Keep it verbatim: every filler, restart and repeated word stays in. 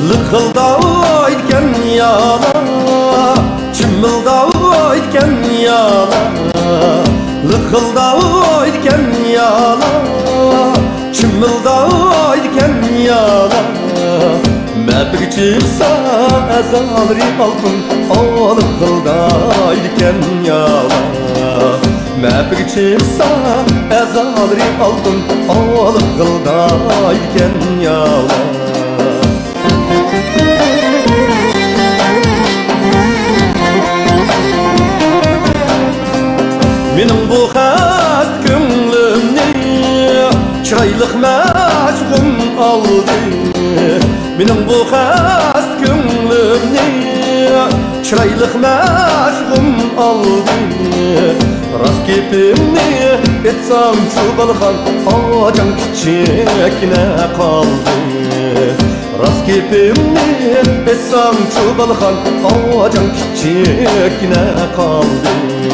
لىغىلدايدىكەن يالا، چىمىلدايدىكەن يالا، لىغىلدايدىكەن يالا، چىمىلدايدىكەن يالا. مەپىگە چىقسا ئەزالىرى ئالتۇن، ئا، لىغىلدايدىكەن يالا. مەپىگە چىقسا ئەزالىرى ئالتۇن، ئا، لىغىلدايدىكەن يالا. مېنىڭ بۇ خەستە كۆڭلۈمنى چىرايلىق مەشۇقۇم ئالدى. مېنىڭ بۇ خەستە كۆڭلۈمنى چىرايلىق مەشۇقۇم ئالدى. راست گېپىمنى ئېيتسامچۇ بالىخان، ئاجاڭ كىچىككىنە قالدى. راست گېپىمنى ئېيتسامچۇ بالىخان، ئاجاڭ كىچىككىنە قالدى.